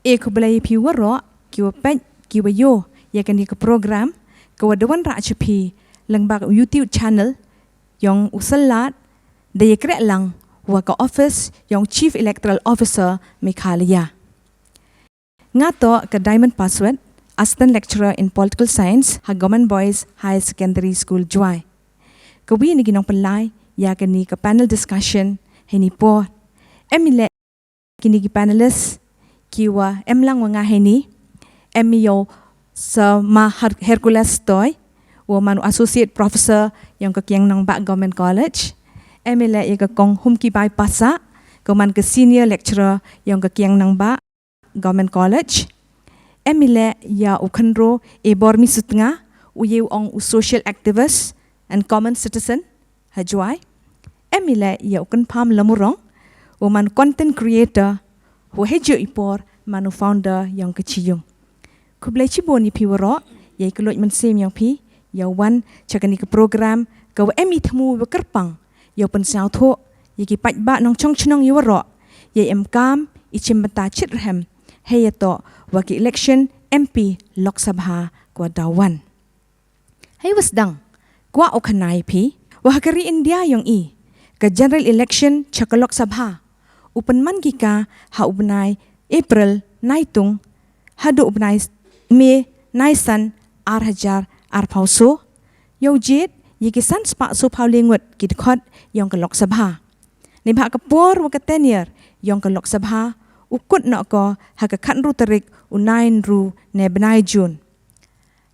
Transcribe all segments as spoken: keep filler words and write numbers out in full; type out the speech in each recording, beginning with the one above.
E khublei phi waroh, ki wa peit, ki wa ïoh ïa kane ka program, ka wa da wanrah cha phi lyngba ka YouTube channel yong u Salad, da ïa kreh lang wa ka office yong Chief Electoral Officer Meghalaya. Nga toh ka Diamond Paswet, Assistant Lecturer in Political Science ha Government Boys Higher Secondary School, Jowai. Ka wi na ki nongpynlai ïa kane ka panel discussion ha ini i por. Em i leh kine ki panelist ki wa em lang wa nga ha ini. Em i ïa u Sir Ma Her-, Hercules Toi, wa man u Associate Professor yong ka Kiang Nangbah Government College. Em i leh ïa ka Kong Humkibai Passah, ka man ka Senior Lecturer yong ka Kiang Nangbah Government College. Em i leh ïa u Khynroo E Bormi Sutnga, u ïa u ong u social activist and common citizen ha Jowai. Em i leh ïa u Kynpham Lamurong, u man content creator, wa ha juh i por man u founder yong ka Chi Yung. Khublei chibun ïa phi waroh, ïa i kylluid mynsiem yong phi, ïa wan cha kane ka program, ka wa em i thmu wa kyrpang, ïa u pynsñiawthooh ïa ki paidbah nongchong chnong ïa waroh, ïa i em kam i chimbynta chitrhem, hei ïa toh wa ki election M P Lok Sabha ka wa daw wan. Hei wa sdang, kwah u khana ïa phi, wa ha ka ri India yong i, ka general election cha ka Lok Sabha u pynman ki ka ha u bnai April naitung haduh u bnai May naisan ar hajar arphaw soo. Ïa u jied ïa ki san spah soophaw le ngut ki dkhot yong ka Lok Sabha. Neibhah ka por wa ka tenure yong ka Lok Sabha u kut noh ko ha ka khatynru tarik u Naiïnru ne bnai June.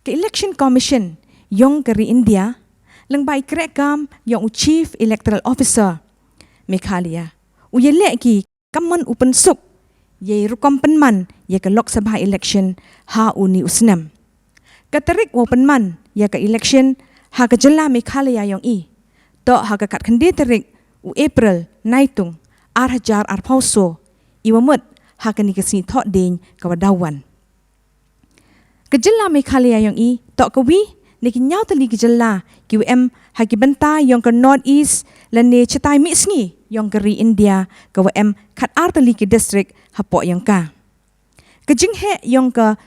Ka Election Commission yong ka ri India, lyngba i kreh kam yong u Chief Electoral Officer Meghalaya, u ïa leh ki kamon u pynsuk ïa i rukom pynman ïa ka Lok Sabha election ha u ni u snem. Ka tarik wa u pynman ïa ka election ha ka jylla Meghalaya yong i, toh ha ka khatkhyndai tarik u April naitung ar hajar arphaw soo, i wa mut ha kane ka sngi Thohdieng ka wa daw wan. Ka jylla Meghalaya yong i, toh ka wi na ki ñiaw tylli ki jylla ki wa em ha ki bynta yong ka North East, lane chatai mih sngi yong ka ri India, ka wa em khatar tylli ki district hapoh yong ka. Ka jingheh yong ka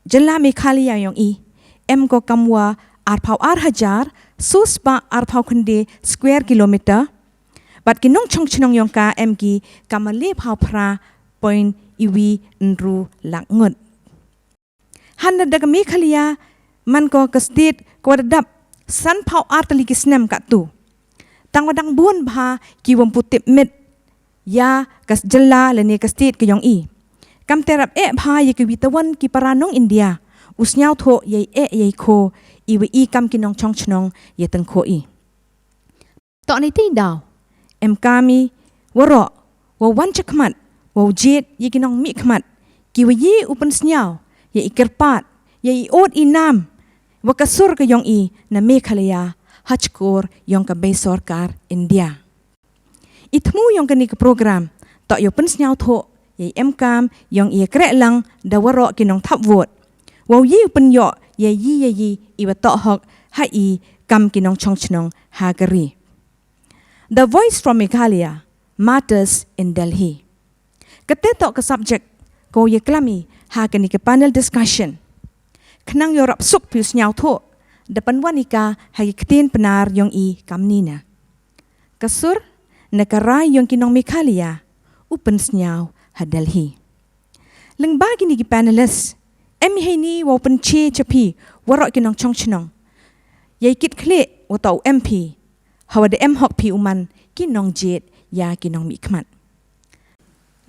jylla Meghalaya yong i, em ko kam wa arphaw ar hajar soo spah arphaw khyndai square kilometer, bad ki nongchong chnong yong ka em ki kam wa lephaw phra point iwi ynru lak ngut. Hynda ka Meghalaya man ko ka state ka wa da dap sanphaw ar tylli ki snem katto. Tang wa dang bun bha ki wa ym pu tip miet ïa ka jylla lane ka state ka yong i. Kam tyrap eh bha ïa ki wi tawon ki para nong India u sñiawthooh ïa i eh ïa i khoo, i wa i kam ki nongchong chnong ïa tyngkhooh i. Toh na i tei daw, em kam i waroh wa wan chakhmat, wa u jied ïa ki nongmihkhmat, ki wa ïoh u pynsñiaw ïa i kyrpad, ïa i ood i nam wa ka sur ka yong i na Meghalaya ha chkor yong ka bei sorkar India. I thmu yong kane ka program toh ïa u pynsñiawthooh ïa i em kam yong i ïa kreh lang da waroh ki nongthap vote, wa u ïoh u pynïoh ïa i ïa i i wa toh hok ha i kam ki nongchong chnong ha ka ri. The Voice from Meghalaya, Martyrs in Delhi. Kata toh ka subject ko ïa klam i ha kane ka panel discussion. Khnang ïoh rap suk phi u sñiawthooh, da pynwan i ka ha ki ktien Pnar yong i kamni na: Ka sur na ka rai yong ki nong Meghalaya u pynsñiaw ha Delhi. Lyngba kine ki panelist, em i ha ini wa u pynche cha phi waroh ki nongchong chnong ïa i kit khlieh wa toh u em phi, ha wa da em hok phi u man ki nongjied ïa ki nongmihkhmat.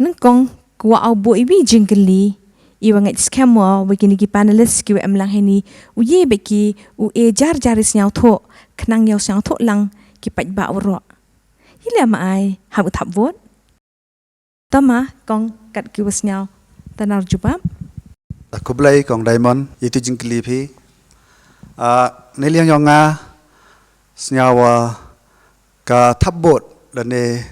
Nyngkong, kwah u buh i wi jingkylli i wa ngeit skhem wa wa kine ki panelist ki wa em lang ha ini u ïoh bad ki u e jar jar i sñiawthooh, khnang ïa u sñiawthooh lang ki paidbah waroh. Hi leh ma ai ha u thap vote. Tama kong kat ki wa sñiaw tanar jubab. Khublei kong Diamond, itu jingkylli phi. Ah, ne liang yong nga sñiaw wa ka thap vote lane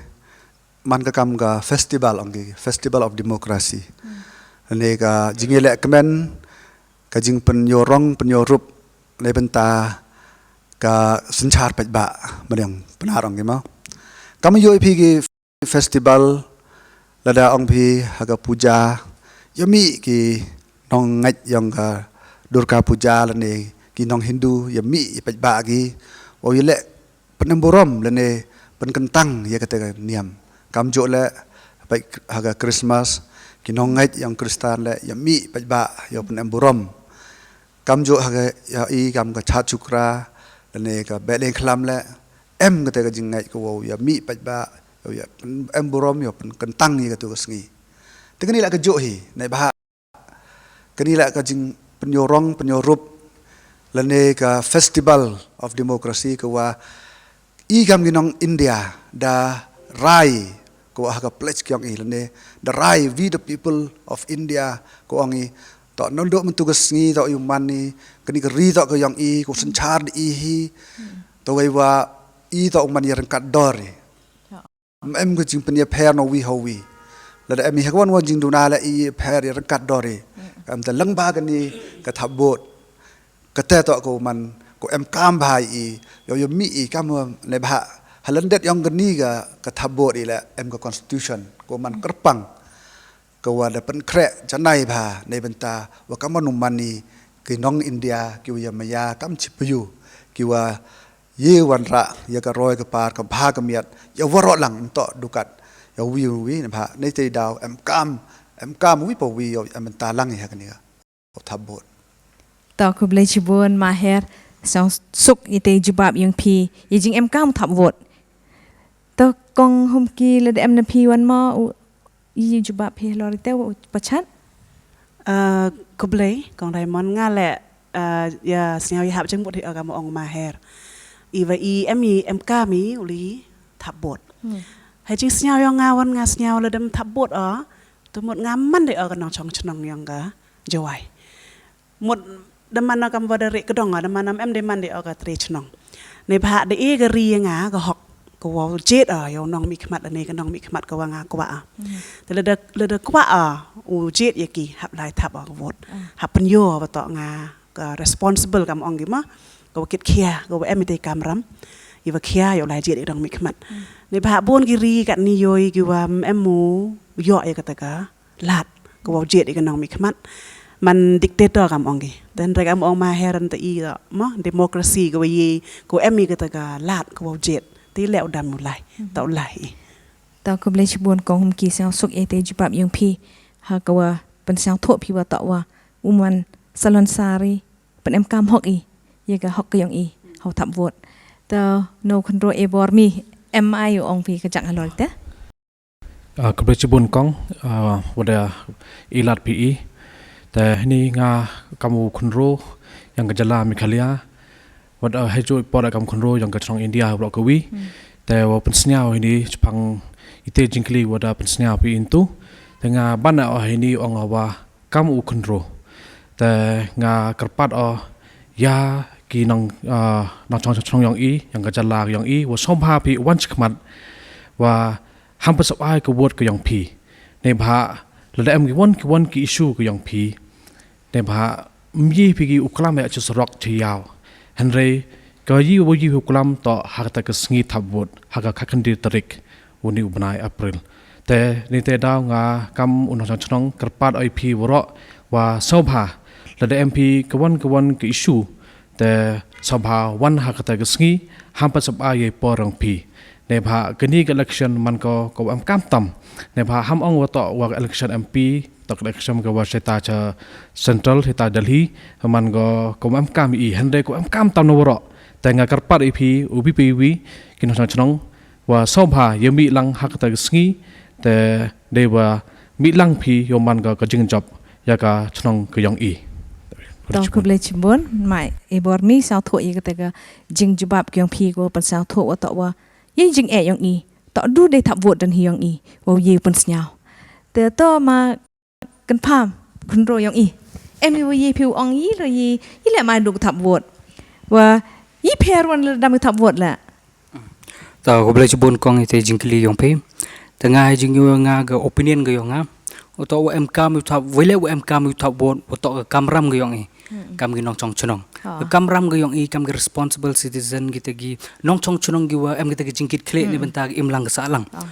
man ka kam ka festival ong ki, festival of democracy. Lane ka jingïaleh kmen, ka jingpynïoh rong, pynïoh rup, ne bynta ka synshar paidbah, mane ong Pnar ong ki mo. Kam ïoh i phi ki festival, lada ong phi ha ka puja, ïa mih ki nongngeit ïong ka Durga Puja lane ki nong Hindu ïa mih ïa paidbah ki, wow ïa leh pynemburom lane pynkyntang ïa kata ka niam. Kamjooh leh pat ha ka Christmas, ki nongngeit ïong Khristan leh ïa mih paidbah ïa pynemburom. Kamjooh ha ka, ïa i kam ka Chad Shukra lane ka Behdeiñkhlam leh em kata ka jingngeit ka wow ïa mih paidbah, ïa, ïa pynemburom, ïa pynkyntang ïa katu ka sngi. Te kani leh ka jooh hi, neibhah kani leh ka jingpynïarong pynïarup lane ka Festival of Democracy ka wa i kam ki nong India da rai ka wa ha ka pledge ka ïong i lane da rai, "We the people of India," ka ong i, to nonduh mynta ka sngi to ïa u man i, kani ka ri to ka ïong i, ka synshar da i hi, to wei wa i to u man ïa ryngkat dor i. Em ka jingpynïapher na u wi ha u wi. Lada em i ha ka wan wan jingduna leh i pher ïa ryngkat dor i. Em te lyngba kani ka thap vote. Kata to ka man ka em kam bha i, ïa ïa mih i kam, neibhah ha lyndet ïong kani ka, ka thap vote i leh em ka constitution ka man kyrpang. Ka wa da pynkhreh janai bha neibynta wa ka man u man i ki nong India ki wa ïa maya kam chi pyu, ki wa ïa wanrah ïa ka roi ka par ka bha ka miat ïa waroh lang, ym toh du kat ïa u wi u wi, neibhah nei te daw em kam, em kam u wi pa u wi ïa em bynta lang ïa kani ka thap vote. To khublei chibun Maher, sngewsuk ïa te jubab ïong phi ïa jingem kam thap vote. To Kong Humki, lada em na phi wan mo u ïa jubab phi halor ite u pachat. Ah, khublei Kong Raymond, nga leh, ah, ïa sngew ïa hap jingmut hi o ka mo ong Maher. I wa i em i em kam i u li thap vote. Hmm. Hai jingsngew ïong nga wan nga sngew lada em thap vote o, to mut nga man de o ka nongchong chnong ïong ka Jowai. Mut da man o kam wa da ri ka dong o, da man o em de man de o ka tre chnong. Neibhah da e ka ri ïa nga ka hok ka wow jied o ïa u nongmihkhmat lane ka nongmihkhmat ka wa nga kwah o. Hmm. Te lada, lada kwah o u jied ïa ki hap lai thap o ka vote. Ah. Hap pynïoh wa to nga ka responsible kam ong ki ma, ka wa kit khia, ka wa em i te kamram, i wa khia ïa u lai jied ïa ka nongmihkhmat. Hmm. Neibhah bun ki ri katni ïoh i ki wa em u ïoh ïa kata ka lad ka wow jied ïa ka nongmihkhmat. Man dictator kam ong ki. Te hynrei kam ong Maher, te i ka mo democracy ka wa ïa ka wa em i kata ka lad ka wow jied. Te leh u dam u lai. Mhm. Ta u lai i. Ta khublei chibun Kong Humki, sngewsuk ïa te jubab ïong phi ha ka wa pynsngewthuh phi wa ta wa u man salon sari pynemkam hok i ïa ka hok ka ïong i ha u thap vote. Ta no khynro e bor mi em ai u ong phi ka jang halor te. Ah, khublei chibun Kong, ah, wa da i lad phi i. Te hini nga kam u khynro ïong ka jylla Meghalaya, wa da hei ju por kam khynro ïong ka chnong India wa ka wi. Hmm. Te wa pynsngew hini chpang ite jingkylli wa da pynsngew phi intu. Te nga ban o hini ong wa kam u khynro. Te nga kyrpad o ïa ki nong, ah, nongchong chnong ïong i, ïong ka jylla ïong i, wa sngewbha phi wan shakhmat, wa ham pat sngewbha ka vote ka ïong phi. Neibhah lada em ki wan ki wan ki issue ka ïong phi. Neibhah ym ïa phi ki u klam ïa cha surok cha ïaw. Hynrei ka ïa wa ïa phi u klam to ha kata ka sngi thap vote, ha ka khatkhyndai tarik u ni u bnai April. Te ni te daw nga kam u nongchong chnong kyrpad o ïa phi waroh wa sngewbha lada em phi ka wan ka wan ka issue, te sngewbha wan ha kata ka sngi, ham pat sngewbha ïa i por ïong phi. Neibhah kani ka election man ko ka wa em kam tam. Neibhah ham ong wa to wa ka election M P, to ka election ka wa sheta cha central, sheta Delhi, man ko ka wa em kam i, hynrei ka wa em kam tam na waroh. Te nga kyrpad ïa phi u wi pa u wi ki nongchong chnong wa sngewbha ïa mih lang ha kata ka sngi, te dei wa mih lang phi ïa man ka, ka jingjop ïa ka chnong ka ïong i. Ta khublei chibun mai e bor mi, sngewthuh ïa kata ka jingjubab ka ïong phi ka wa pynsngewthuh wa to wa ïa jingeh ïong i, to du dei thap vote don hi ïong i, wa ïa pynsngew. Te to ma kynpham khynro ïong i, em i wa ïa phi u ong i lo ïa, ïa leh mai du ka thap vote, wa ïa pher wan lada em i thap vote la. Ta khublei chibun Kong ite jingkylli ïong phi. Te nga hei jingïoh nga ka opinion ka ïong nga, wa to wa em kam u thap, wa leh wa em kam u thap vote, wa to ka kamram ka ïong i. Hmm. Kam ki nongchong chnong. Ha. Ka kamram ka ïong i kam ki responsible citizen, kita ki nongchong chnong ki wa em kita ki jingkit khlieh, hmm, neibynta ka imlang ka sahlang. Ha.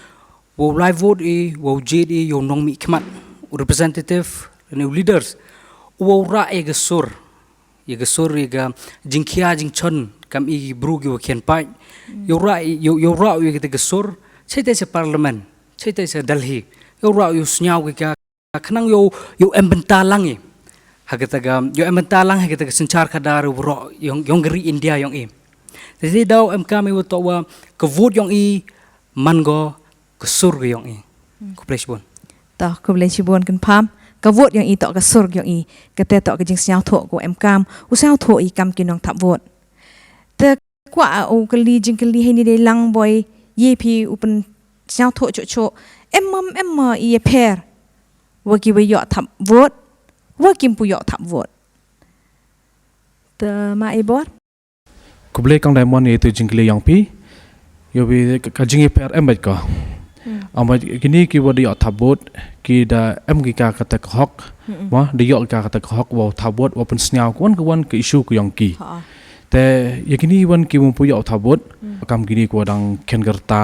Wow lai vote i, wow jied i ïa u nongmihkhmat, u representative, Lane u leaders, u wow rah ïa ka sur, ïa ka sur, ïa ka jingkhia jingchon kam i bru ki wa khian paid. Yow rah, yow, yow rah ïa kata ka sur, chai tai sa parliament, chai tai sa Delhi. Yow rah, yow sngew ki ka, khnang yow, yow em bynta lang i. Ha kata ka, yow em bynta lang ha kata ka synshar khadar u roh yong, yong ka ri India yong i. Te te daw em kam i wa toh wa ka vote yong i man ko ka sur ka yong i. Khublei shibun. Toh, khublei shibun kynpham. Ka vote yong i toh ka sur yong i. Kata toh ka jingsngewthuh ko em kam. U sngewthuh i kam ki nongthap vote. Te kwah u kylli jingkylli hei ni dei lang boi ye phi u pynsngewthuh chuh chuh. Em mam em ma i pher. Wa ki wa yoh thap vote. Wa kim pu yoh thap vote. Te ma i bor. Khublei kong Diamond ïa tu jingkylli yong phi. Yow bi ka, ka jingïapher em bad ko. Am bad kini ki wa da yoh thap vote, ki da em ki ka kata ka hok. Wa, da yoh ki ka kata ka hok wa thap vote, wa pynsngew ka wan ka wan ka issue ka yong ki. Te ïa kini wan ki wa pu yoh thap vote, kam kini ki wa dang khian ka rta,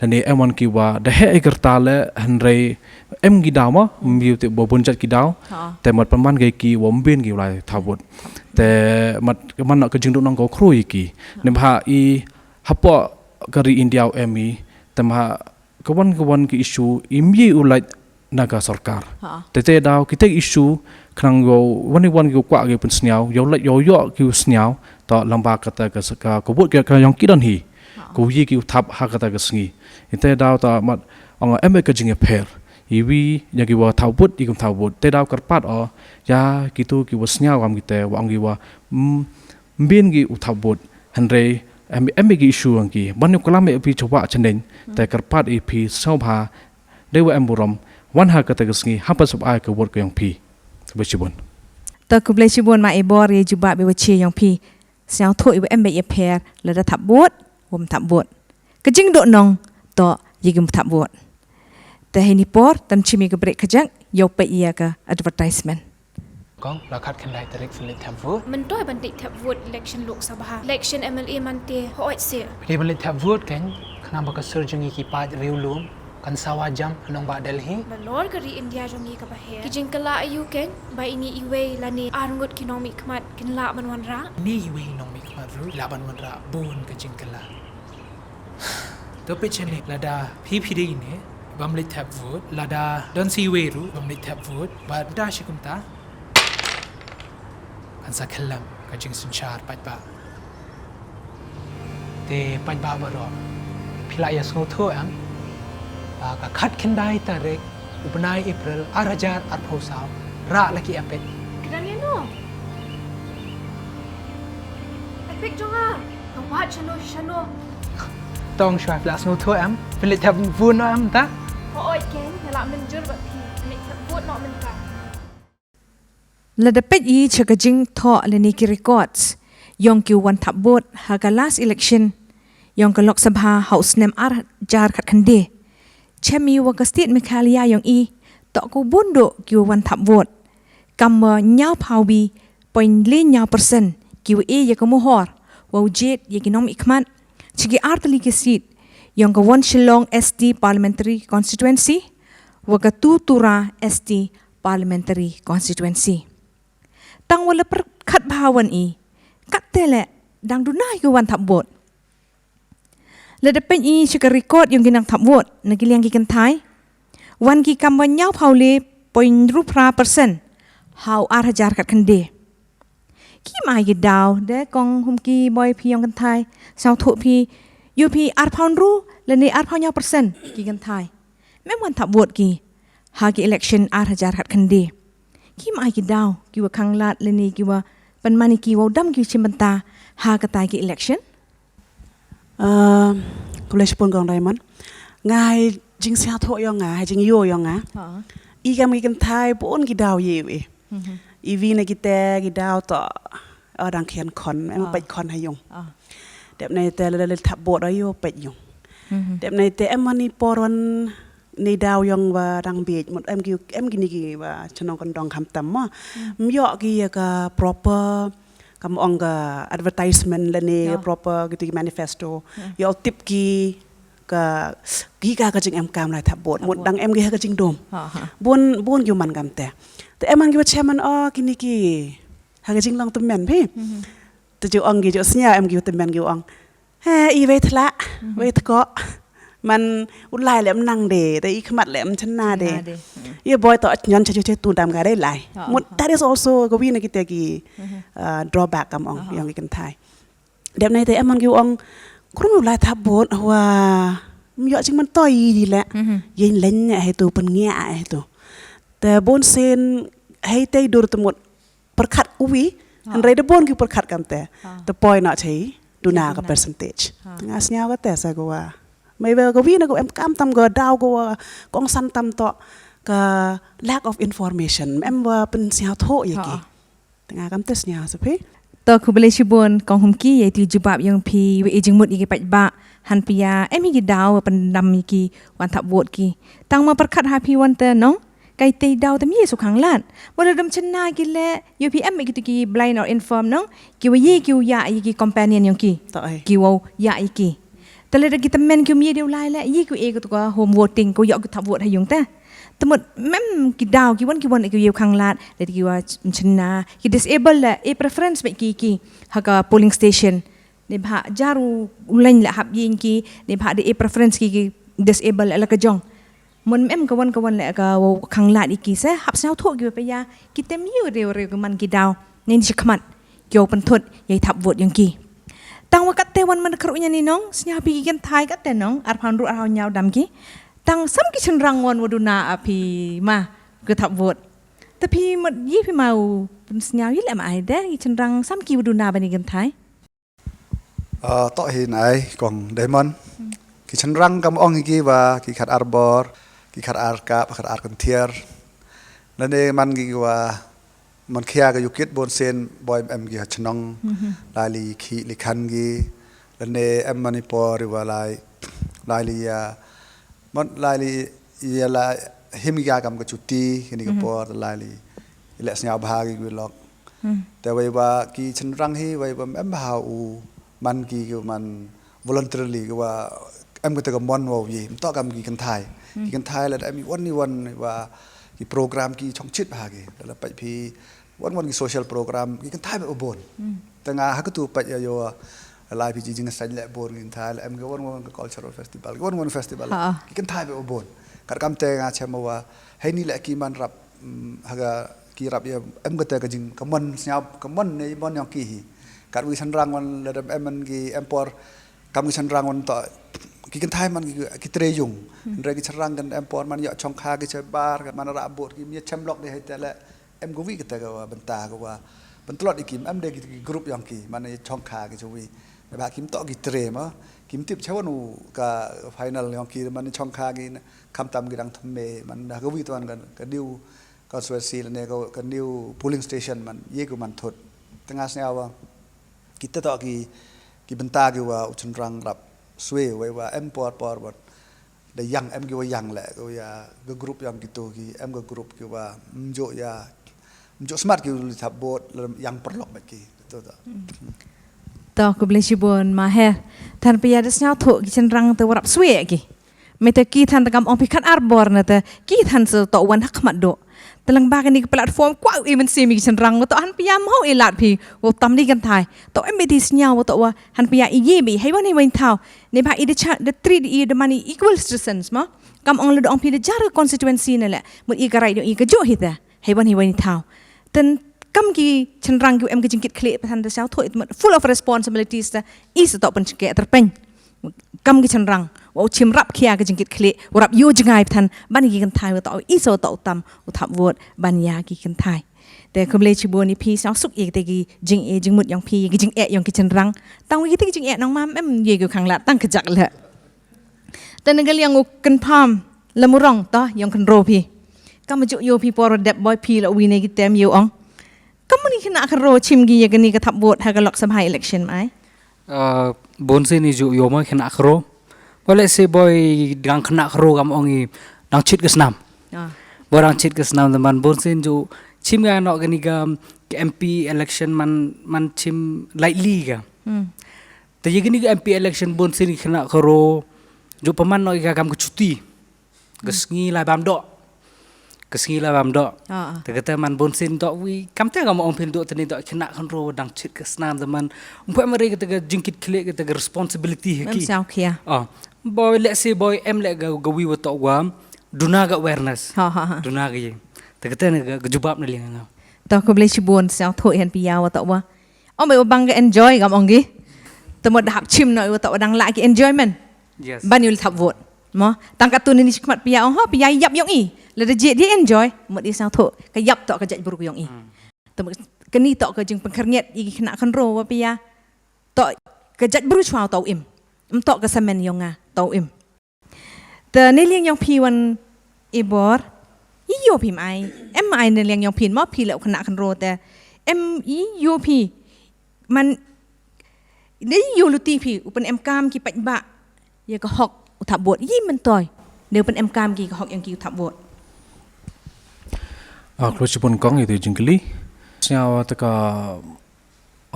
lane em wan ki wa da heh ka rta le, hynrei em ki daw ma, ym yoh te ba bun jait ki daw. Te mat pynman ki ki wa ym bin ki wa lai thap vote. Te mat man ka jingduh nong ko khru i ki. Ne bha i hapoh ka ri India u em i. Te ma ka wan ka wan ki issue i ym ye u lait na ka sorkar. Te te daw kita issue khnang yow wan i wan ki kwah ki pynsngew, yow lait yow yoh ki u sngew, to lamba kata ka, ka, ka vote ka, ka yong ki don hi. Ko ye ki u thap ha kata ka sngi. Ite daw ta mat ong em ka jingïapher. Iwi ïa ki wa thap vote, i kum thap vote. Te daw kyrpad o ïa kitu ki wa sngew kam kite wa ong ki wa, mm, mbin ki u thap vote. Hynrei em, em ki issue ang ki. Ban ïa klam ïa phi chwa chaneng. Te kyrpad i phi sngewbha. Dei wa em burom. Wan ha kata ka sngi hapa sub ai ka vote ka yong phi. Khublei shibun. To khublei shibun ma i bor ïa jubab ïa wa chi yong phi. Sngewthuh i wa em bad ïapher lada thap vote, wam thap vote. Ka jingduh nong toh ïa kim thap vote. Te hei ni por, tam chimi ka break ka jang, yow peit ïa ka advertisement. Kong, la khat khyndai tarik phin leit thap vote. Mynta ban leit thap vote election Lok Sabha. Election M L A man te, hooid se. Phi dei ban leit thap vote kan, khnang ba ka sur jong ngi ki paid riewlum kan sawa jam ha nongbah Delhi. Nalor ka ri India jong ngi kaba her. Ki jingkylla aïu kan, ba ine iwei lane arngut ki nongmihkhmat kin lah ban wanrah. Ine iwei nongmihkhmat ruh lah ban wanrah bun ka jingkylla. To peit shane lada phi phi dei ine bam leit thap vote, lada don sa iwei ruh bam leit thap vote, bad da shi kumta. Kan sa khyllem ka jingsynshar paidbah. Te paidbah baroh, phi la ïa sngewthuh em ba ka khat khyndai tarik u bnai April ar hajar arphew saw, rah la ki epic. Kdang ïa no? Epic jong nga. Ka wad shano shano. Tong shuwa phi la sngewthuh em? Phi leit thap vote noh em ta? Hooid ken, nga la mynjur bad phi. Phi leit thap vote noh mynta. Lada peit i cha ka jingthoh lane ki records yong ki wan thap vote ha ka last election yong ka Lok Sabha ha u snem ar hajar khat khyndai. Chem i wa ka state Meghalaya yong i toh ka bun duh ki wan thap vote. Kam wa hynñiewphaw wi point le hynñiew percent ki wa e ïa ka mohor wa u jied ïa ki nongmihkhmat cha ki artylli ki seat yong ka West Shillong S T Parliamentary Constituency wa ka Tura S T Parliamentary Constituency. Tang wa la pyrkhat bha wan i, kat te le dang duna ki wan thap vote. Lada peit i cha ka record yong ki nongthap vote na ki liang ki kynthai, wan ki kam wa hynñiewphaw le point hynriew phra percent ha u ar hajar khat khyndai. Kim ai ki daw de kong hum ki boi phi yong kynthai, sngewthuh phi, ïoh phi arphaw hynriew lane arphaw hynñiew percent ki kynthai. Mem wan thap vote ki ha ki election ar hajar khat khyndai. Kim ai ki daw ki wa khanglad lane ki wa pynman i ki wa u dam ki wa chimbynta ha kata ki election. Khublei shibun kong Diamond. Nga hei jingsngewthuh yong nga, hei jingïoh yong nga, i kam ki kynthai bun ki daw ïa i. Iwi na kite ki daw toh, o dang khian khon, em peit khon ha yung. Dep na ite lada leit thap vote o ïoh peit yung. Dep na ite em man i por wan ni daw yong wa dang biej mut em ki, em kini ki wa chnong kyndong khamtam ma. Ym ïoh ki ïa ka proper, kam ong ka advertisement lane proper kiti ki manifesto. Ïoh tip ki ka, ki ka ka jingem kam lai thap vote mut dang em ki ha ka jingdum. Bun bun ki man kam te. Te em man ki ba chairman o kini ki ha ka jinglong tymmen phi. Te ju ong ki ju sñiaw em ki tymmen ki ong. He i wei thla wei tko. Man u lai le em nang de te i khmat le em chna de. Ye boi to nyon cha ju che tu dam ka de lai. Mut that is also ka wi na ki te ki drawback kam ong yong ki kynthai. Dep nai te em man ki ong krung u lai thap vote wa m yoh jingmyntoi di le. Yin len ne he tu pen ngia he tu. Te bun sen hei te dur te mut perkhat uwi. Hynrei de bun ki perkhat kam te te poi na chei duna ka percentage. Nga sñiaw ka te sa ko wa mai we ko wi na ko em kam tam ko daw ko wa kong san tam to ka lack of information em wa pen sñiaw tho ye ki. Tengah kam te sñiaw sa phi. To khublei shibun kong Humki ya itu jubab yong phi we i jingmut i ki paidbah. Han pia em i ki daw pendam i ki wan thap vote ki. Tang ma perkhat ha phi wan te nong kai te daw te mi su khang lat. Mo da dum chna ki le U P M ki tu ki blind or inform nong ki wa ye ki u ya i ki companion yong ki. Ki wa ya i ki. Te le da ki temen ki mi de u lai le ye ki e ki tu ka home voting ko ya ki thap vote ha yung te. Te mut mem ki daw ki wan ki wan ki u khang lat le ki wa chna ki disable le e preference me ki ki ha ka polling station. Ne bha jar u lain le hap yin ki ne bha de e preference ki ki disable le ka jong. Mon mem ka wan ka wan le ka wa khang lat ki se hap sñiaw tho ki wa pa ya ki tem yu rew rew ki man ki daw ne ni chikmat ki wa penthut yai thap vote yong ki. Tang wa kat te wan man kru nya ni nong sñiaw pi ki kynthai kat te nong ar phan ru ar hau nyaw dam ki. Tang sam ki chynrang wan wa duna a phi ma ke thap vote. Te phi mut yi phi ma u pun sñiaw yi le ma ai de ki chynrang sam ki wa duna ba ni kynthai. To hi nai kong Diamond. Ki chynrang kam ong hi ki wa ki khat ar bor ki khat ar kap khat ar kynthiar. Lane man ki wa man khia ka yukit bun sen boi em ki ha chnong. Lai li khi li khan ki lane em man i por i wa lai lai li ya man lai li ya la him ya kam ka chuti kini ka por lai li le sñiaw bha ki wi lok. Te wei wa ki chynrang hi wei wa em bha u man ki ki man voluntarily ki wa em ka te ka mon wa ye mto kam ki kynthai. Ki kynthai la em wan ni wan wa ki program ki chong chit bha ki la pait phi wan wan ki social program ki kynthai ba bon. Te nga ha ka tu pait ya yo lai phi ji jing sañ le bon ki kynthai la em ki wan wan ka cultural festival ki wan wan festival ki kynthai ba bon. Kat kam te nga chem wa hei ni le ki man rap ha ka ki rap ya em ka te ka jing ka mon sñiaw ka mon ne mon yong ki hi. Kat wi chynrang wan le em man ki em por kam ki chynrang wan to ki kynthai man ki ki tre yung. Hynrei ki chynrang kan em por man ya chong kha ki che bar man ra bot ki mi chem lok de hei te le em ko wi ka te ka wa bynta ka wa pyntlot i kim em de ki group yong ki man ya chong kha ki che wi. Ba kim to ki tre ma kim tip che wan u ka final yong ki man chong kha ki kham tam ki dang thymme man da ka wi tuan ka new constituency lane ka new polling station man ye ku man thut. Tengah sñiaw wa kita to ki ki bynta ki wa u chynrang rap swe wei wa em por por wat da yang em ki wa yang le ko ya ga group yang ki to ki em ga group ki wa mjo ya mjo smart ki li thap bot lem yang perlok met ki to to. To ku blei shibun ma he than pia da sñiaw tho ki chynrang te wa rap swe ki. Me te ki than te kam ong phi khat ar bor na te ki than se to wan hak mat do. Te lang ba ka ni ka platform kwa u e men se mi ki chynrang wa to han pia mau e lat phi wa tam ni kynthai. To em be di sñiaw wa to wa han pia i ye be hei wan hei wan thaw. Ne ba i de cha de tri de i de mani equal citizens ma. Kam ong le do ong phi de jar constituency ne le mut i ka rai do i ka jo hi te hei wan hei wan thaw. Ten kam ki chynrang ki em ki jingkit khlieh pathan da sñiaw tho it mut full of responsibilities te i se to pen ke terpeng. Kam ki chynrang wa u chim rap khia ka jingkit khlieh u rap yu jngai pthan ban ki kynthai wa to i so to tam u thap vote ban ya ki kynthai. Te khublei chibun i phi sñiaw suk i te ki jing e jingmut yong phi ki jing e yong ki chynrang. Tang wi te ki jing e nong mam em ye ki khang lat tang ka jak le. Te na ka liang u kynpham la murong to yong kynro phi. Kam ju yo phi por dep boi phi la wi ne ki tem yu ong. Kam ni khna kynro chim ki ya ka ni ka thap vote ha ka Lok Sabha election mai. Bun sien i ju yo ma khna khro. Wale se boi dang khna khro kam ong i dang chit ka snam. Boi dang chit ka snam te man bun sien ju chim ga no kani ka M P election man man chim lightly ka. Te ye kani ka M P election bun sien khna khro. Ju pynman noh ïa ka kam ka chuti. Ka sngi lai bam doh. Ka sngi lai bam doh. Ah, ah. Te kata man bun sien doh wi. Kam te kam ong phin doh tani doh khynnah khynro dang chit ka snam te man. Ym poi mari kata ka jingkit khlieh kata ka responsibility ha ki. Mem sngewkhia. Ah. Boi leh si boi em leh ka, ka wi wa toh wa. Duna ka awareness. Ha, ha, ha. Duna ka ïing. Te kata ne ka, ka jubab na liang nga. To khublei shibun sngewthuh ïa phi ïa wa toh wa. Ong bai wa bang ka enjoy kam ong ki. Te mut da hap chim noh wa toh wa dang lah ki enjoyment. Yes. Ban ïa u thap vote. Mo, tang katto ne ni shi khmat phi ïa ong ho phi ïa ïap ïong i. Lada jied ïa enjoy, mut ïa sngewthuh. Ka ïap toh ka jait bru ïong i. Hmm. Te mut kani toh ka jingpynkhreh ïa ki khynnah khynro wa phi ïa. Toh ka jait bru chwa toh im. Em toh ka samen ïong nga toh im. Te ne liang ïong phi wan i bor. I ïoh phi mai. Em mai ne liang ïong phi mo phi leh u khynnah khynro te. Em i ïoh phi. Man, ne ïoh luti phi, u pynemkam ki paidbah ïa ka hok u thap vote, ïa myntoi. Ne u pynemkam ki ka hok ïong ki u thap vote. Ah, khublei shibun kong ïa te jingkylli. Sngewbha te ka,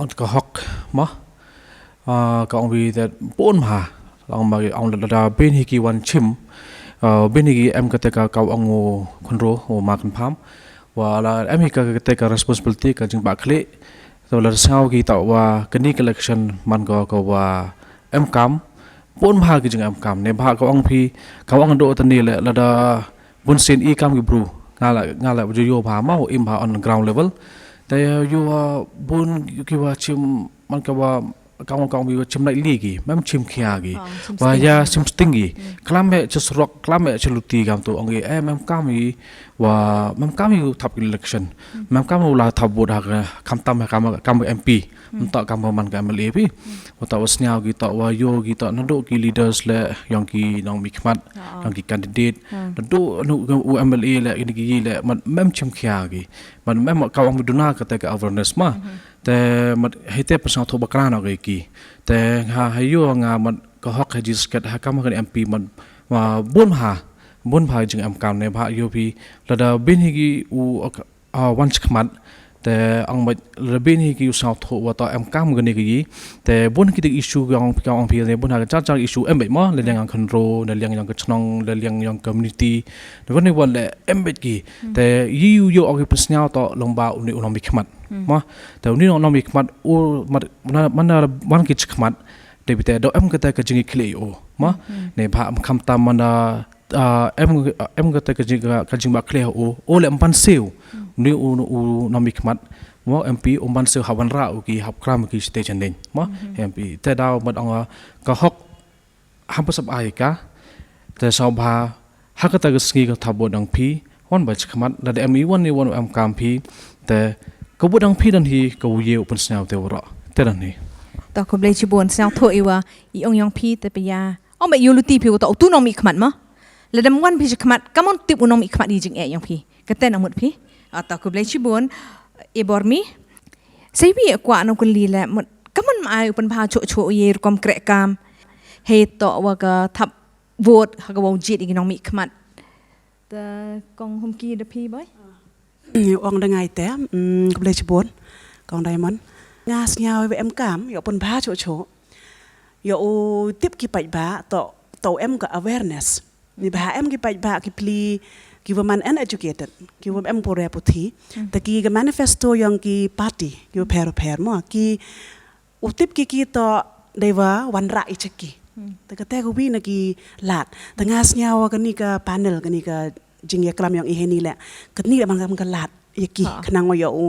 ong te ka hok, ma. Ah, ka ong wi te bun ma. Long ma ong lada bun hi ki wan chim. Ah, bun hi ki em kata ka ka ong u khynro, u ma kynpham. Wa la em hi ka kata ka responsibility ka jingbakla. To lada sngew ki ta wa kani ka election man ko ko wa em kam. Bun bha ki jing em kam ne bha ka ong phi ka ong do tani le lada bun sien i kam ki bru. Nga la nga la ju ïoh bha ma im bha on ground level. Te ïoh bun ki wa chim man ka wa ka ong ka ong bi wa chim lai li ki mem chim khia ki. Oh, chim wa sting ya ki. Chim sting ki. Hmm. Klam me chasrok klam me chaluti kam tu ong ki em em kam i wa mem kam i thap election. Hmm. Mem kam u la thap vote ha ka kam tam ha kam kam M P. Hmm. Nta kam man ka M L A phi. Hmm. Wa ta wa sniaw ki ta wa yo ki ta naduh ki leaders le yong ki nongmihkhmat, ah, yong ki candidate. Hmm. Naduh nu u M L A le ini ki le man mem chim khia ki. Man mem ka ong duna kata ka awareness ma. Hmm. Te mat hite pasang tho bakra no ki. Te ha ha yo nga mat ka hok ha jisket ha kam ka M P mat ma bun ha. Bun bha jing em kam ne bha yo phi lada bin hi ki u ah, wan chkhmat. Te ang bai lada bin hi ki u saw tho wa ta em kam gane ki. Te bun ki issue ki ong ki ong phi ne bun ha ka char char issue em bai ma le liang ang khynro le liang yang ka chnong le liang yang community. Ne bun ni wan le em bai ki. Hmm. Te yi u yo ong ki pysnyaw to long ba u ni u nongmihkhmat. Hmm. Ma te u ni u nongmihkhmat u mat mana wan ki chkhmat. Te bite do em kata ka jingkhlei o ma. Hmm. Ne bha am kham tam mana ah, em em kata ka jing ka jingbakla o o le em ban siew. Hmm. Ni u u nongmihkhmat mo M P um ban siew ha wanrah u ki hap kram ki state chandeng mo. Hmm. M P te daw mat ong ka hok ham pasap ai ka te saw bha ha kata ka sngi ka thap vote dang phi wan ba chkhmat lada em i wan i wan em kam phi te ka vote dang phi dan hi ka u ye u pynsnyaw te wara te dan hi. Ta khublei chibun sngewthuh i wa i ong yong phi te pia. Ong ba ïoh luti phi u ta u tu nongmihkhmat ma. Lada wan phi chkhmat kam on tip u nongmihkhmat i jing e yong phi. Kata na mut phi. Ah, ta khublei chibun i bor mi. Sei wi kwah nong kylli le mut kam on ma ai u pynbha cho cho ye rukom kreh kam. Hei to wa ka thap vote ha ka wa u jied i nongmihkhmat. Ta kong Humki da phi boi. Ong da ngai te, mm, khublei chibun, kong Diamond. Nga sngew em kam, yo pynbha cho cho. Yo u tip ki paidbah, to, to em ka awareness. Ni bha em ki paidbah, ki pli, ki wa man uneducated, ki wa em pore puthi. Hmm. Ta ki ka manifesto yong ki party, ki wa pher pher mo, ki u tip ki ki to dei wa wanrah i cheki. Hmm. Ta kata ka wi na ki lad. Ta nga sngew wa kani ka panel, kani ka jingïaklam yong i heni le. Kani le man ka lad ya ki. Ha. Khnang wa yo u,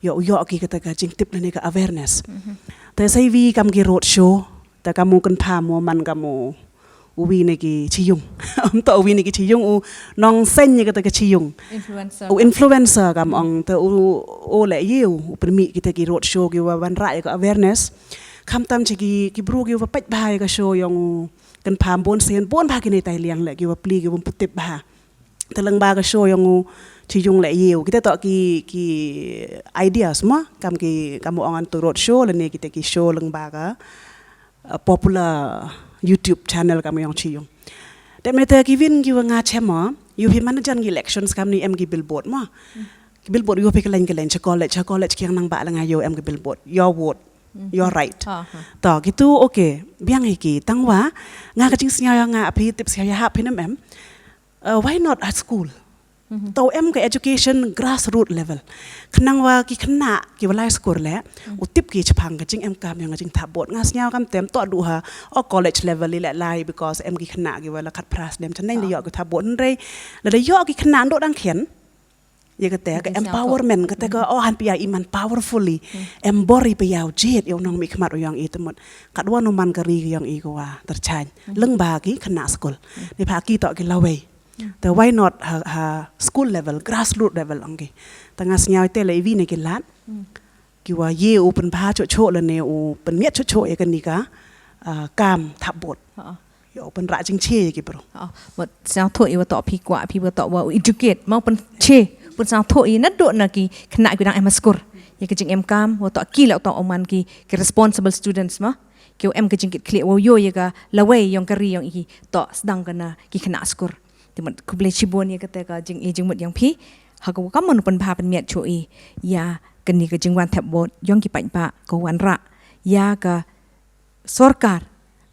yo u yo ki kata ka jingtip lane ka awareness. Mhm. Ta sei wi kam ki road show, ta kam u kynpham mo man kam u u wi ne ki chiyung. Am to u wi ne ki chiyung u nong sen ne kata ka chiyung. Influencer. U influencer kam ong ta u o le yu u permi kita ki road show ki wa wanrah ya ka awareness. Kham tam chi ki ki bru ki wa pait bha ya ka show yong u kynpham bun sen bun bha ki ne tai liang le ki wa pli ki wa putip bha. Te leng ba ka show yong u chiyung le yu kita to ki ki ideas mo kam ki kam u ong an tu road show le ne kita ki show leng ba ka uh, popular YouTube channel kam yong chiyung. Te mete ki win ki wa nga chema, yu hi mana jan ki elections kam ni em ki billboard ma. Ki billboard yu hi kalen kalen cha college, cha college ki yang nang ba la nga yu em ki billboard, your vote. You're right. To kitu, okay, biang hi ki, tangwa nga ka jingsngew ïa nga, phi tip sngewbha phi nem em. Uh, why not at school? To em ka education grassroots level. Khnang wa ki khynnah ki wa lai skul leh u tip ki chaphang ka jingemkam ïa ka jingthap vote. Nga sngew kam tem to duh ha o college level i leh lai, because em ki khynnah ki wa la khatphra snem, te nang da ïoh ki thap vote, hynrei lada ïoh ki khynnah ndoh dang khian, ïa kata ka empowerment, kata ka, oh, han phi ïa i man powerfully, em bor i phi ïa u jied ïa u nongmihkhmat u ïong i, te mut katwa u man ka ri ka ïong i ka wa tyrchang lyngba ki khynnah skul. Neibhah ki to ki lawei. Te why not ha, ha school level, grassroots level ong ki. Te nga sngew te la i wi ne ki lad ki wa ïa u pynbha choh choh lane u pynmiat choh choh ïa kane ka, ah, kam thap vote. Ïa u pynrah jingche ïa ki bro. Mut sngewthuh i wa to phi kwah phi wa to wa u educate, ma u pynche, pynsngewthuh i naduh na ki khynnah ki dang em ha skul ïa ka jingemkam, wa to ki la to u man ki, ki responsible students ma. Ki u em ka jingkitkhlieh wa u ïoh ïa ka lawei ïong ka ri ïong i, to sdang ka na ki khynnah skul. Te mut khublei chibun ïa kata ka jing, ïa jingmut ïong phi ha ka wa kam mon pynbha pynmiat choh i ïa kane ka jingwan thap vote ïong ki paidbah, ka wanrah ïa ka sorkar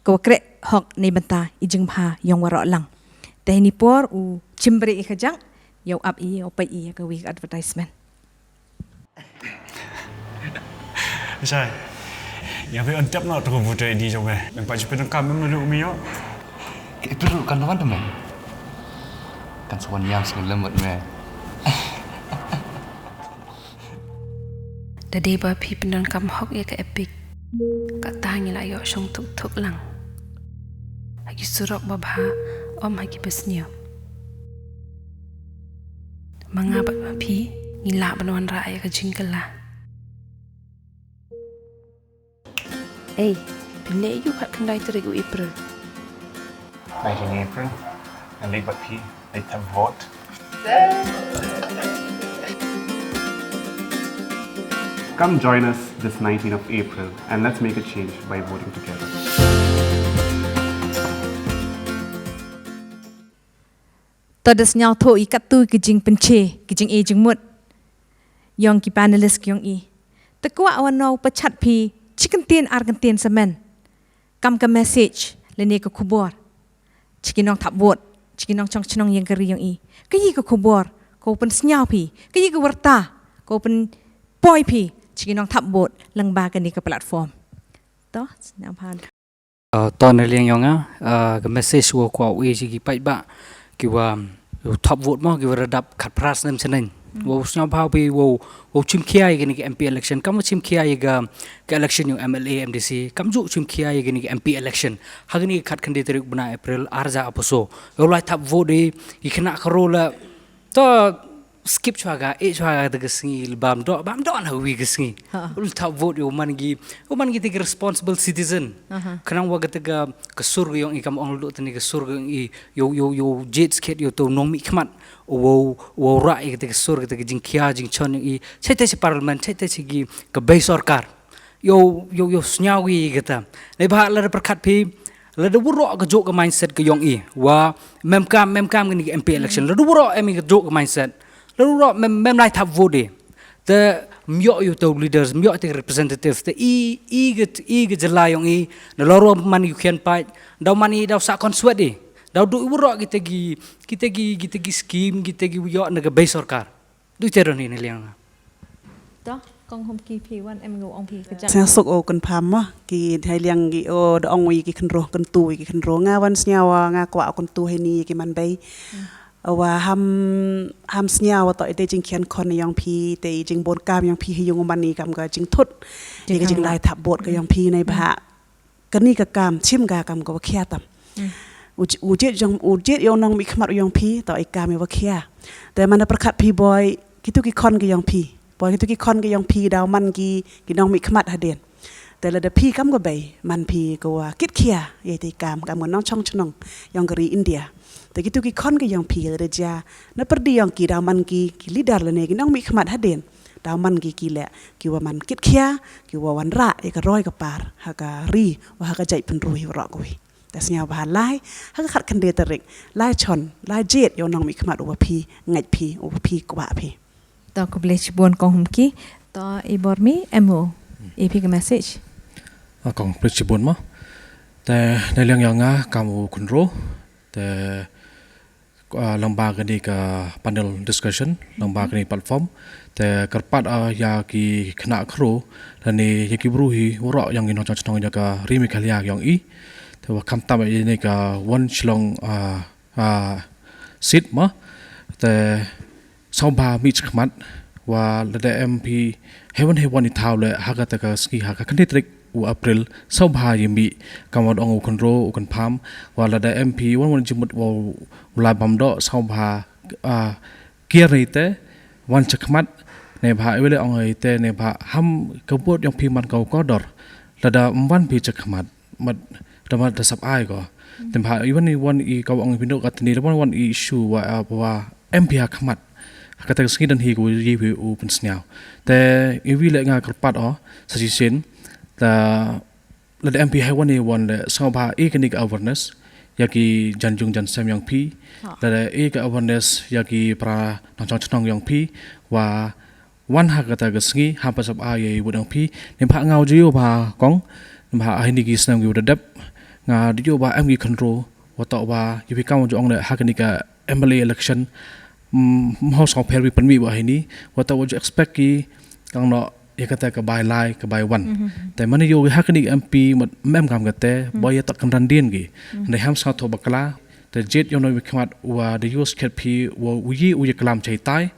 ka wa kreh hok ne bynta i jingbha ïong waroh lang. Te hini por u chim brek i khajak, ïa u ap i, ïa u peit i ïa ka wi ka advertisement. Shai. Ïa phi on tap no to ko voter I D jong me. Nang pa jipin kam mem no u mi yo. Itu kan wan temen. Kan sowan yang sing lemot me. Da dei ba phi pyndonkam hok ïa ka EPIC, kata ngi la ïoh shong thuk thuk lang ha ki surok ba bha, ym ha ki ba sniew. Ma nga bad ma phi ngi lah ban wanrah ïa ka jingkylla. Ei, phin leh aiu pat khyndai tarik u April? Khyndai tarik April, nga leit bad phi, leit thap vote. Come join us this nineteenth of April and let's make a change by voting together. To da sngewthuh i katto ki jingpynche, ki jingeh jingmut ïong ki panelist ki ïong i. Te kwah wan nau pachat phi chi kyntien ar kyntien samen. Kam ka message lane ka khubor cha ki nongthap vote, cha ki nongchong chnong ïong ka ri ïong i. Ka i ka khubor ka u pynsngew phi, ka i ka warta ka u pynpoi phi cha ki nongthap vote lyngba kane ka platform. To sngewbha. Ah, to na liang ïong nga, ah, ka message wa kwah u ai cha ki paidbah ki wa, u thap vote mo, ki wa radap khatphra snem snem. Wa u sngewbha phi wa u, wa u chimkhia ïa kane ka M P election. Kam wa chimkhia ïa ka, ka election ïong M L A, M D C. Kam ju chimkhia ïa kane ka M P election. Ha kane ka khatkhyndai tarik bnai April, ar hajar arphew saw. Wa u lai thap vote i, i khynnah ka ro la. To skip chwa ka, eh chwa ka kata ka sngi, bam doh, bam doh na wi ka sngi. Ul thap vote ïa u man ki, u man kita ki responsible citizen. Khnang wa kata ka, ka sur ka ïong i kam ong luh tani ka sur ka ïong i, ïa u, ïa u, ïa u jied skhet ïa u to nongmihkhmat. Wow, wow rah ïa kata ka sur kata ka jingkhia, jingchon ïong i. Chai te chi parliament, chai te chi ki, ka bei sorkar. Ïoh, ïoh, ïoh sngew ïa kata. Neibhah lada pyrkhat phi, lada waroh ka jok ka mindset ka ïong i. Wa, mem kam, mem kam kani ka M P election. Lada waroh em i ka jok ka mindset. Lada waroh mem, mem lai thap vote i. Te, ym ïoh ïa u to leaders, ym ïoh te representatives. Te i, i ka, i ka jylla ïong i. Na lada waroh man ïa u khian paid. Daw man i, daw sah consuet i. Daw duh i waroh kita ki, kita ki, kita ki scheme, kita ki ïoh na ka bei sorkar. Duh te don hi na liang. To, kong Hum ki phi wan em ngu ong phi ka jang. Sngewsuk o kynpham mo, ki hai liang ki o da ong wi ki khynroo kyntu wi ki khynroo nga wan sngew nga kwah kyntu hai ni ki man bei. Wa ham, ham sngew wa to ite jingkhian khon ïong phi, te jingbun kam ïong phi hi ïong man ni kam ka jingthut. Ite jinglai thap vote ka ïong phi neibhah. Kani ka kam, chim ka kam ka wa khia tam. U j-, u jied jong, u jied ïong nongmihkhmat u ïong phi, to i kam i wa khia. Te man da pyrkhat phi boi, kitu ki khon ki ïong phi. Boi kitu ki khon ki ïong phi, daw man ki, ki nongmihkhmat hadien. Te lada phi kam ka bei, man phi ka wa kit khia, ïa te i kam, kam ka nongchong chnong, ïong ka ri India. Te kitu ki khon ki ïong phi, lada jia, na pyrdi ïong ki, daw man ki, ki leader lane, ki nongmihkhmat hadien. Daw man ki ki leh, ki wa man kit khia, ki wa wanrah, ïa ka roi ka par, ha ka ri, wa ha ka jait pynroi waroh kawi. Te sngewbha lai, ha ka khatkhyndai tarik, lai chon, lai jied, ïa u nongmihkhmat u wa phi, ngeit phi, u wa phi, kwah phi. To khublei chibun kong Hum ki, to i Bormi, em o, i phi ka message. Kong prit shibun mo. Te na liang ïa nga kam u khynro. Te ah, lyngba kane ka panel discussion, lyngba kane platform. Te kyrpad ah, ïa ki khynnah khynro lane ïa ki bru hi waroh ïa ngi nongshong shnong ïa ka ri Meghalaya ïong i. Te wa khamtam ïa ne ka One Shillong ah, ah, seat mo. Te sngewbha mih shakhmat wa lada em phi hei wan hei wan i thaw leh ha kata ka sngi ha ka khyndai tarik u April sngewbha ïa mih kam wa da ong u khynro u kynpham wa lada em phi wan wan jingmut wa u lai bam doh sngewbha ah, kiar ïa te wan shakhmat ne bha i wele ong ïa te ne bha ham ka vote ïong phi man ka u kordor lada em wan phi shakhmat mat da mat da sap ai ko. Te bha i wan i wan i ka wa ong i phi no ka tni da wan wan i issue wa ah, wa em phi ha khmat. Ha kata ka sngi dan hi ko ïa phi u pynsngew. Te i wi le nga kyrpad o sa shisien ta lada em phi hei wan i wan le sngewbha i kane ka awareness ïa ki jan jung jan sem ïong phi. Lada i ka awareness ïa ki para nongshong shnong ïong phi wa wan ha kata ka sngi ha pa sap ai ïa i vote ïong phi. Ne bha nga u ju ïoh bha kong ne bha ai ni ki snem ki u da dep nga da ïoh bha em ki khynro wa toh wa ïa phi kam u ju ong le ha kane ka M L A election. Mho sngewpher wi pynmih wa hini wa toh wa ju expect ki kang noh ïa kata ka bai lai ka bai wan. Te mane ïoh ha kane ka M P mat mem kam kate ba ïa toh kan ran dien ki. Ne ham sngewthuh bakla te jied ïong nongmihkhmat wa da ïoh skhet phi wa u yi u ïa klam chai tai.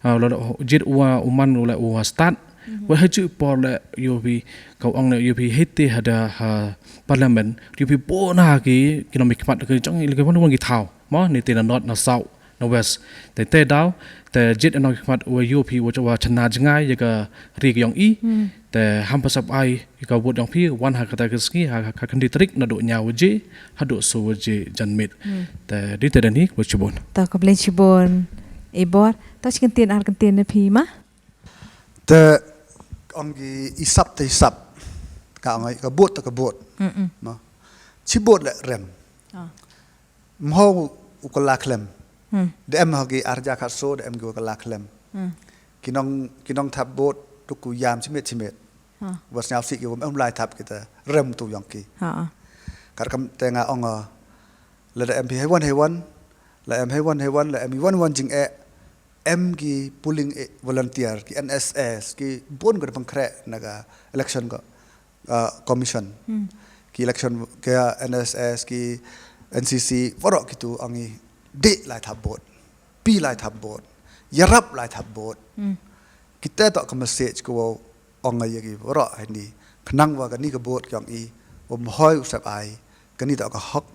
Ah, la jied wa u man u la u wa stad wa ha ju por le ïoh phi ka ong le ïoh phi hei te ha da ha parliament ïoh phi bona ki ki nongmihkhmat ki jong i le ki wan wan ki thaw. Mo ne te na north na south na west te te daw te jied nongmihkhmat wa ïoh phi wa wa chana jngai ïa ka ri ka ïong i. Te ham pa sap ai ïa ka vote ïong phi wan ha kata ka sngi ha ka khyndai tarik naduh ñiaw waje haduh so waje janmiet. Te di te dani ko shibun. Ta ko blei shibun. I bor ta shi kyntien ar kyntien na phi ma. Te ong ki isap te isap ka ong ka vote te ka vote. Mo. Chi vote le rem. Mho u ka la khlem. Da em ha ki arja khat so da em ki u ka la khlem. Ki nong ki nong thap vote tu ku yam chimet chimet. Wa sñiaw si ki wa em lai thap kita rem tu ïong ki. Kar kam te nga ong la da em phi hei wan hei wan la em hei wan hei wan la em wan wan jing e em ki polling volunteer ki N S S ki bun ka da pangkhreh na ka election ka commission ki election ka N S S ki N C C waroh kitu angi dih lai thap vote pi lai thap vote yarap lai thap vote. Kita toh ka message ko ong ïa ki waroh hini khnang wa kani ka vote ka ong i wa mhoi u sep ai kani toh ka hok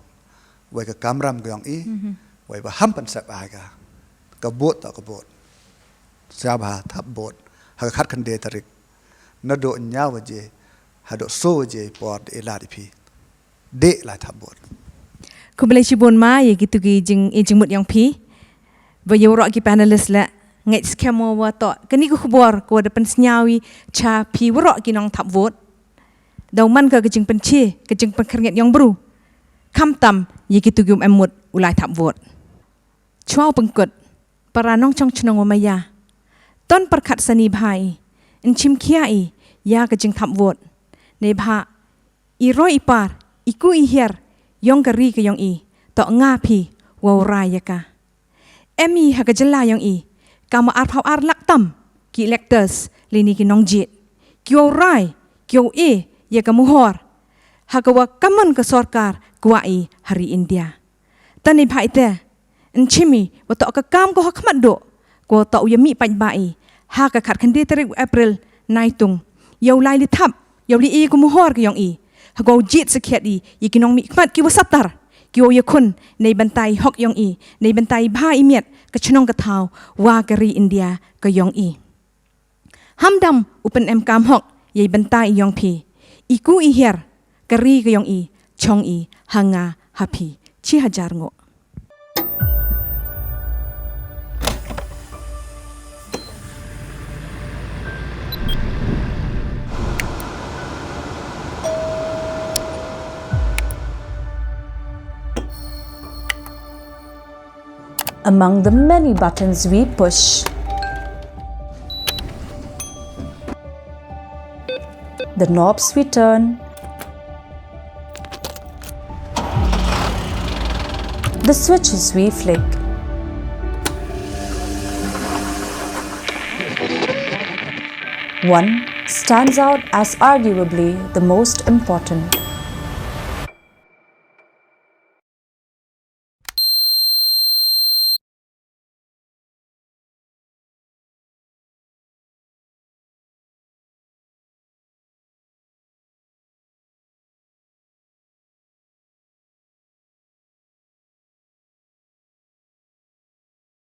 wei ka kamram ka ong i wei ba ham pan sep ai ka ka vote toh ka vote. Sia ba thap vote ha ka khat khynde tarik naduh ñiaw waje haduh so waje por de lad i phi de lai thap vote. Khublei shibun ma ïa kitu ki jing i jingmut ïong phi. Ba ïa waroh ki panelist le ngeit skhem wa toh kani ka khubor ko da pynsñiaw i cha phi waroh ki nong thap vote. Daw man ka ka jingpynche ka jingpynkhrnget ïong bru. Khamtam ïa kitu ki um em mut u lai thap vote. Chwa u pynkut para nongchong chnong wa maya ton pyrkhat sani bha i nchim khia i ïa ka jingthap vote. Ne bha i roi i par i ku i hiar ïong ka ri ka ïong i toh nga phi wa u rai ïa ka. Em i ha ka jylla ïong i kam arphaw ar lak tam ki electors lini ki nongjied ki wa u rai ki wa u e ïa ka muhor ha ka wa kamon ka sorkar kwah i ha ri India. Tani bha ite nchimi wa toh ka kam ko ha khmat duh ko toh u ïa mih paidbah i ha ka khat khynde tarik April naitung ïa u lai li thap ïa u li i ko muhor ka ïong i ha ko u jied sakhiat i ïa ki nongmihkhmat ki wa satar ki wa u ïa khun nei bantai hok ïong i nei bantai bha i miat ka chnong ka thaw wa ka ri India ka ïong i. Hamdam u pynem kam hok ïa i bantai ïong phi i ku i hiar ka ri ka ïong i chong i ha nga ha phi chi hajar ngo. Among the many buttons we push, the knobs we turn, The switches we flick. One stands out as arguably the most important.